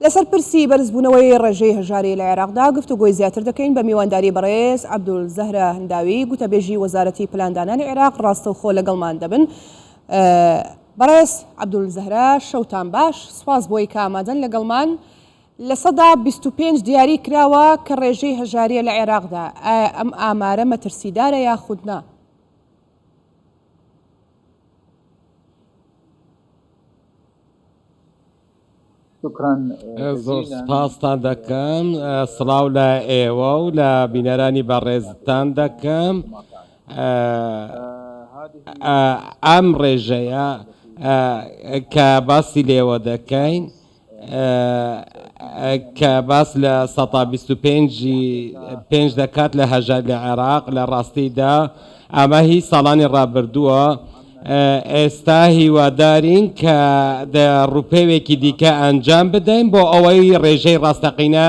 لەسەر پرسی بەرزبوونەوەی ڕێژەی هەژاری لە عێراقدا گفتوگۆی زیاتر دەکەین بە میوانداری بەڕێز عەبدول زەهرە هنداوی گوتەبێژی وەزارەتی پلاندانانی عێراق ڕاستەوخۆ لەگەڵمان دەبن. بەڕێز عەبدول زەهرە شەوتان باش، سوپاس بۆی کە ئامادەن لەگەڵمان. 25% دیاری کراوە کە ڕێژەی هەژاریە لە عێراقدا، ئایا ئەم ئامارە مەترسیدارە یاخود نا؟ زۆر سپاستان دەکەم. سڵاو لە ئێوە و لە بینەرانی بەڕێزتان دەکەم. ئەم ڕێژەیە کە باسی لێوە دەکەین کە باس لە سەتا 25 پێنج دەکات لە هەژار لە عێراق لە ڕاستیدا ئەمە هی ساڵانی ڕابردووە ئێستا هیوادارین کە ڕووپێوێکی دیکە ئەنجام بدەین بۆ ئەوەی ڕێژەی ڕاستەقینە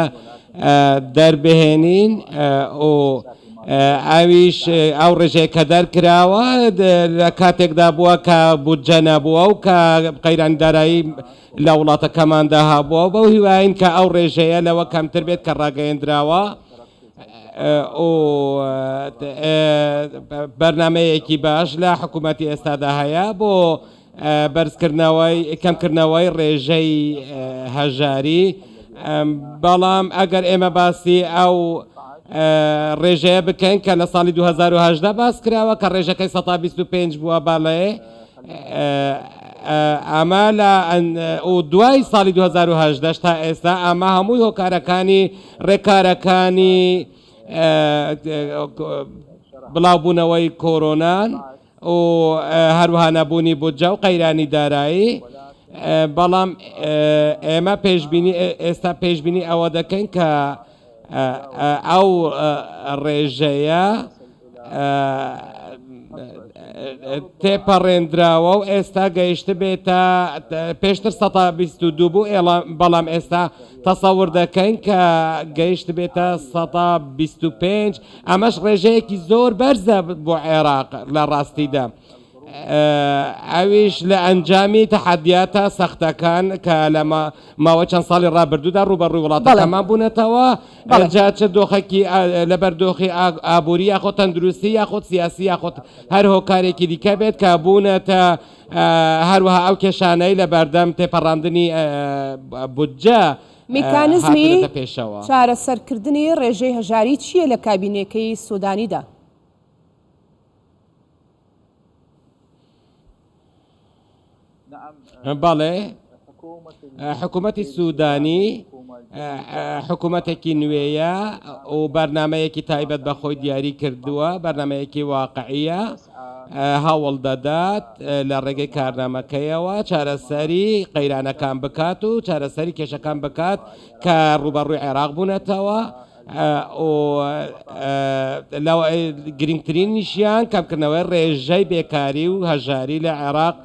دەربهێنین و ئەویش ئەو ڕێژەیە کە دەرکراوە لە کاتێکدا بووە کە بودجە نەبووە و کە قەیرانی دارایی لە وڵاتەکەماندا هەبووە و بەو هیواین کە ئەو ڕێژەیە لەوە کەمتر بێت کە ڕاگەیەندراوە. و بەرنامەیەکی باش لە حکوومەتی ئێستادا هەیە بۆ بەرزکردنەوەی کەمکردنەوەی ڕێژەی هەژاری بەڵام ئەگەر ئێمە باسی ئەو ڕێژەیە بکەین کە لە ساڵی 2010 باس کراوە کە ڕێژەکەی 125 بووە بەڵێ ئەمە لە و دوای ساڵی 2010 تا ئێستا ئەمە هەمووی هۆکارەکانی ڕێکارەکانی بڵاوبوونەوەی کۆرۆنان و هەروەها نەبوونی بودجە و قەیرانی دارایی بەڵام ئێمە پێشبینی ئێستا پێشبینی ئەوە دەکەین کە ئەو ڕێژەیە تێپەڕێندراوە و ئێستا گەیشتبێتە پێشتر 122 بوو بەڵام ئێستا تەسەور دەکەین کە گەیشتبێتە 125 ئەمەش ڕێژەیەکی زۆر بەرزە بۆ عێراق لە ڕاستیدا. ئەویش لە ئەنجامی تەحەدیاتە سەختەکان کە لە ماوەی چەند ساڵی ڕابردوودا ڕووبەڕووی وڵاتەکەمان بوونەتەوە، جا چ دۆخێکی لەبەر دۆخی ئابووری یاخود تەندروستی یاخود سیاسی یاخود هەر هۆکارێکی دیکە بێت کە بوونەتە هەروەها ئەو کێشانەی لە بەردەم تێپەڕاندنی بودجە میکانزمی چارەسەرکردنی ڕێژەی هەژاری چییە لە کابینەکەی سودانیدا؟ بەڵێ حکوومەتی سوودانی حکوومەتێکی نوێیە و بەرنمەیەکی تایبەت بە خۆی دیاری کردووە بەرنمەیەکی واقعیە هەوڵ دەدات لە ڕێگەی کارنامەکەیەوە چارەسەری قەیرانەکان بکات و چارەسەری کێشەکان بکات کە ڕوبەڕووی عێراق بوونەتەوە. گرنگترینیشیان کەمکردنەوەی ڕێژەی بێکاری و هەژاری لە عێراق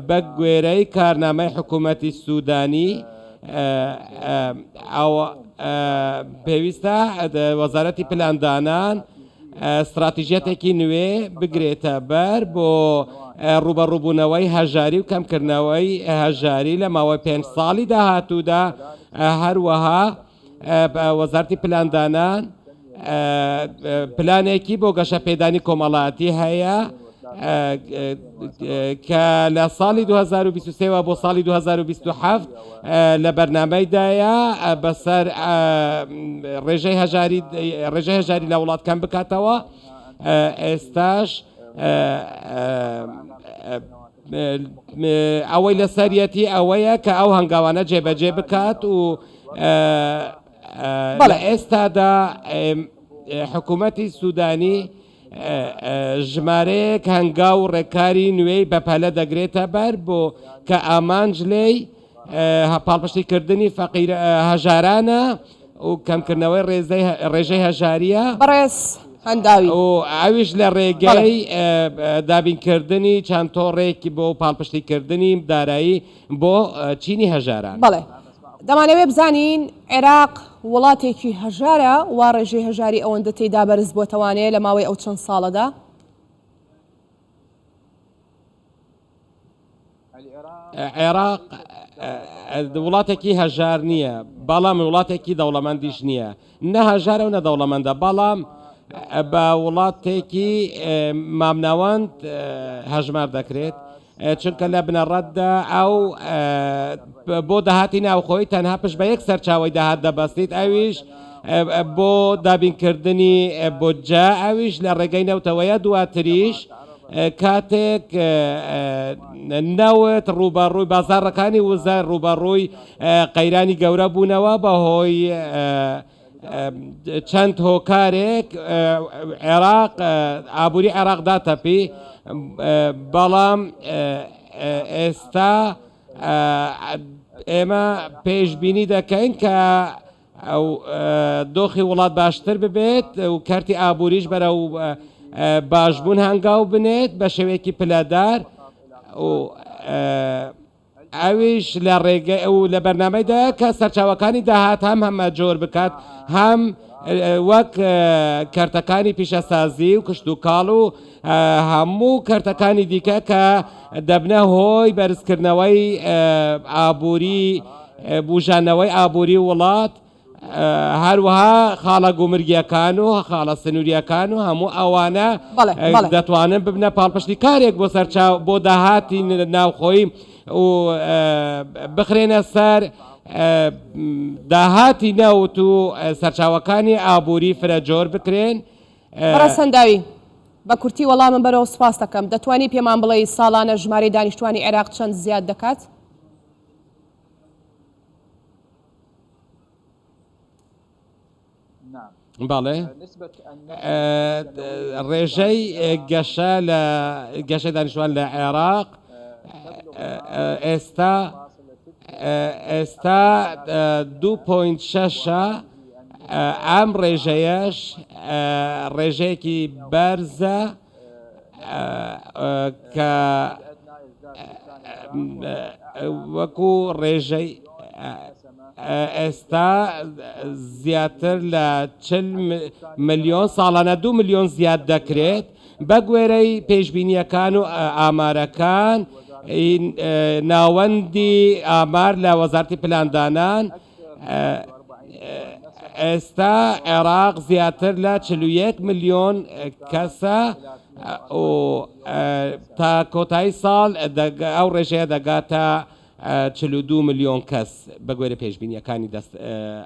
بە گوێرەی کارنامەی حکوومەتی سوودانی پێویستە وەزارەتی پلاندانان ستراتیژیەتێکی نوێ بگرێتە بەر بۆ ڕوبەڕووبوونەوەی هەژاری و کەمکردنەوەی هەژاری لە ماوەی پێنج ساڵی داهاتوودا هەروەها وەزارەتی پلاندانان پلانێکی بۆ گەشەپێدانی کۆمەڵایەتی هەیە کە لە ساڵی 2023 بۆ ساڵی 2027 لە بەرنامەیدایە بەسەر ڕێژەی هەژاری ڕێژەی هەژاری لە وڵات کەم بکاتەوە ئێستاش ئەوەی لەسەریەتی ئەوەیە کە ئەو هەنگاوانە جێبەجێ بکات و لە ئێستادا حکوومەتی سوودانی ژمارەیەک هەنگاو و ڕێکاری نوێی بەپەلە دەگرێتە بەر بۆ کە ئامانج لێی پاڵپشتیکردنی فەقیر هەژارانە و کەمکردنەوەی ڕێژەی هەژارییە. بەڕێز هەنداوی. و ئەویش لە ڕێگەی دابینکردنی چەند تۆڕێک بۆ پاڵپشتیکردنی دارایی بۆ چینی هەژاران. بەڵێ. دەمانەوێ بزانین عێراق وڵاتێکی هەژارە وا ڕێژەی هەژاری ئەوەندە تێیدا بەرز بۆتەوانێ لە ماوەی ئەو چەند ساڵەدا؟ عێراق. وڵاتێکی هەژار نییە، بەڵام وڵاتێکی دەوڵەمەندیش نییە. نە هەژارە و نە دەوڵەمەندە، بەڵام بە وڵاتێکی مامناوەند هەژمار دەکرێت، چونکە لە بنەڕەتدا ئەو بۆ داهاتی ناوخۆی تەنها پشت بە یەک سەرچاوەی داهات دەبەستیت، ئەویش بۆ دابینکردنی بودجە، ئەویش لە ڕێگەی نەوتەوەیە، دواتریش کاتێک نەوت ڕووبەڕووی بازاڕەکانی وزە ڕووبەڕووی قەیرانی گەورە بوونەوە بەهۆی چەند هۆکارێک عێراق ئابووری عێراق داتەپی بەڵام ئێستا ئێمە پێشبینی دەکەین کە ئەو دۆخی وڵات باشتر ببێت و کەرتی ئابووریش بەرەو باشبوون هەنگاو بنێت بە شێوەیەکی پلەدار و ئەویش لە ڕێگەی ئەو لە بەرنامەیدا کە سەرچاوەکانی داهات هەم هەمەجۆر بکات هەم وەک کەرتەکانی پیشەسازی و کشتوکاڵ و هەموو کەرتەکانی دیکە کە دەبنە هۆی بەرزکردنەوەی ئابووری بوژانەوەی ئابووری وڵات هەروەها خاڵە گومرگیەکان و خاڵە سنووریەکان و هەموو ئەوانە دەتوانن ببنە پاڵپشتی کارێک بۆ سەرچاو بۆ داهاتی ناوخۆیی و بخرێنە سەر داهاتی نەوت و سەرچاوەکانی ئابووری فرە جۆر بکرێن. بەڕێز هەنداوی، بە کورتی وەڵامم بەرەوە سوپاست دەکەم. دەتوانی پێمان بڵێی ساڵانە ژمارەی دانیشتوانی عێراق چەند زیاد دەکات؟ بەڵێ ڕێژەی گەشە لە گەشەی دانیشتوان لە عێراق ئێستا ئێستا 2.6 ئەم ڕێژەیەش ڕێژەیەکی بەرزە کە وەکو ڕێژەی ئێستا زیاتر لە 40 ملیۆن ساڵانە دو ملیۆن زیاد دەکرێت بە گوێرەی پێشبینیەکان و ئامارەکان ناوەندی ئامار لە وەزارتی پلاندانان ئێستا عێراق زیاتر لە 41 ملیۆن کەسە و تا کۆتایی ساڵ ئەو ڕێژەیە دەگاتە 42 ملیۆن کەس بە گوێرە پێشبینیەکانی دەست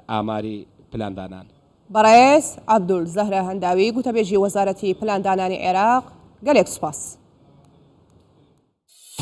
ئاماری پلاندانان. بەڕێز عەبدول زەهرە هەنداوی گوتەبێژی وەزارەتی پلاندانانی عێراق گەلێک سوپاس.